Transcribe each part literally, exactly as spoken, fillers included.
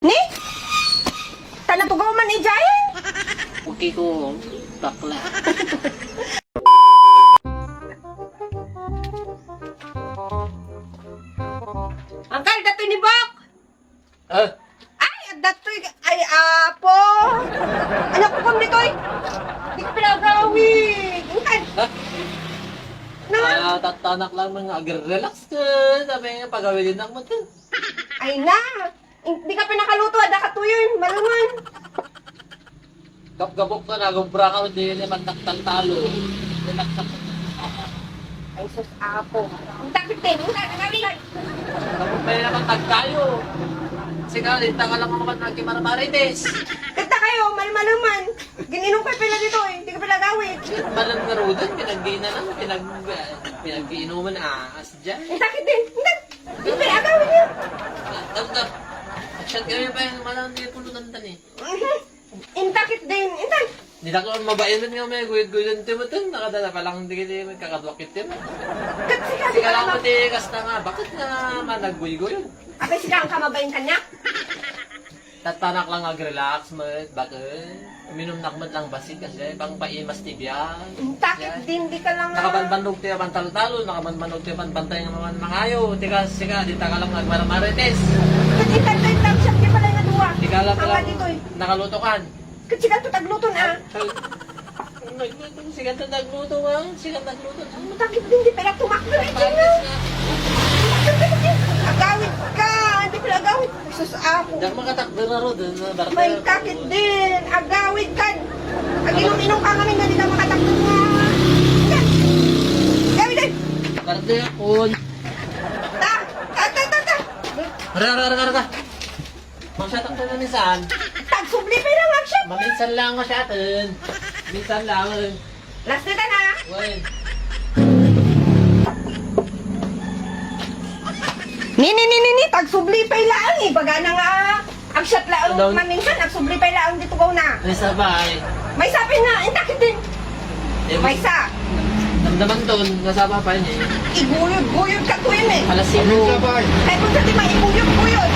Ni? Tan natugaw man idiay? Okay ko, bakla. Angkal, datoy ni Bok! Ah? Ay, datoy, ay, apo! Anak ko, ditoy! Di ka pinagawid! Angkal! Ha? Na? Ah, tatanak lang mga relax ka. Sabi nga, pagawidin ako mo to. Ay na! Di ka pinakaluto, adda ka tuyon, malungan. Gabgabok ka na, gumbra ka, di naman nagtantalo. Di nagtantalo. Ay, sus, apo. Ang takit din, ang takit, ang takit. Gabok pa naman tagkayo. Sige, di ta ka lang naman nagkimarmarites. Kita kayo, malmaluman. Gininom kayo pala dito, eh. Hindi ka pala gawin. Malam nga rudan, pinag-iinan lang, pinag-, pinag-iinuman, ah, as dyan. Ang takit din, ang takit. Di pala gawin niya. Tanda. Action kami pa yung malam, di pulutan tan eh. Mhm. Intakit din, intak. Di na ko mabayanan nga may guyod-guyod ti matan, nakadala pa lang di kiti may kakadwakit ti matan. Kat sika, sika lang. Sika lang mati, kasta nga, bakit nga managguyod-guyod? Apay sika ang kamabain kanya? Tatanak lang ag-relax, met, bakit? Uminum nak met lang bassit kasi, pang paimas ti biag. Intakit din, di ka lang, ah. Nakabanbannog ti pantaltalo, nakabanbannog ti panbantay nga man mangayo. Tika, sika, di ta ka lang agmarmarites. Kat itan tayo, tapsat, di pala nga duwa. Di ka lang, ang lang, ditoy. Nakaluto kan. Kat sika to tagluton, ah. Nagluto, sika to nagluto, ah. Sika nagluto, ah. Ang takit din, di pala tumakbo, eh, Pagkatapos nga. Agawid ka, di pala agawid. Sus, ako. Diyan makatakbo na ro, dun, na, may takit din. Agawid kan. Aginom-inom ka kami nga di ka makatakbo nga. Yan. Agawid din. Parte akon. Ta, ta, ta, ta, ta. Ara, ara, ara, ara. Magsyatak na minsan. Tagsubli pa lang action. Maminsan lang masyatin. Minsan lang. Last na ta na. Well. Ni, ni, ni, ni, ni, tagsubli pay laang, eh. Baga na nga, agsyat laang, ano? Maminsan, agsubli pay laang dito ko na. Ay, sabay. May sapin na, intakit din. Eh, may sa. Damdaman ton, nasaba pa yun eh. Iguyod-guyod ka to yun eh. Alas singko. Ay, kung sa di maiguyod-guyod.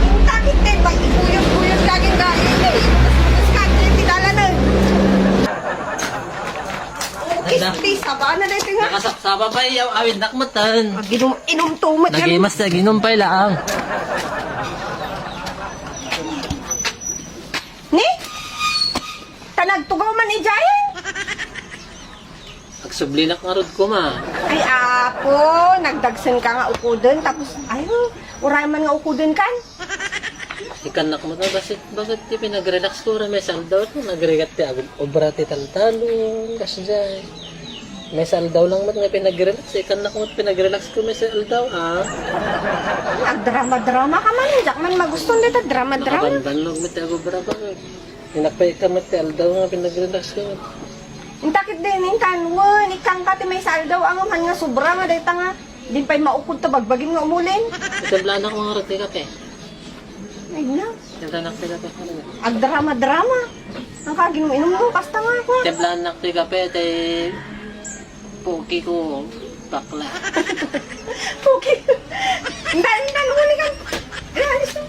Intakit din, maiguyod-guyod ka, ganda, eh. Mas, mas, mas, ka, eh, pinala na. Kiss, please, saba na dito nga. Nakasapsaba pa, iyaw, awid nakmatan. Aginom, inom to, mat-, nagimas, naginom pa lang. Ni? Tanagtugaw man idiay? Agsublinak ngarud koma. Ay, apo, nagdagsen ka nga ukuden, tapos, ayo, uray man nga ukuden kan. Ikannak mo to, basit, basit ti pinag-relax ko, uray maysa aldaw to, nagrigat ti ag-, obra ti taltalon, kasdiay. Maysa aldaw lang met nga pinag-relax, ikannak mo pinag-relax ko, maysa aldaw, ah. Agdrama-drama ka man, diak man magusto dita drama-drama. Nakabanbannog met ti ag-obra ba? Inakpay ka met ti aldaw nga pinag-relax ko. Intakit din, intan, wen, ikkan ka ti maysa aldaw, ang man nga sobra nga, dayta nga, di pay maukod ta bagbagim nga umulin. Itiblaan ako nga roti kape. Ay, na. Itiblaan ako ti kape. Agdrama-drama. Ang kaginum-inum mo, basta nga ako. Itiblaan ako ti kape, tay Pogi ko, bakla. Pogi. Intan, intan, uli ka. Grabe siya.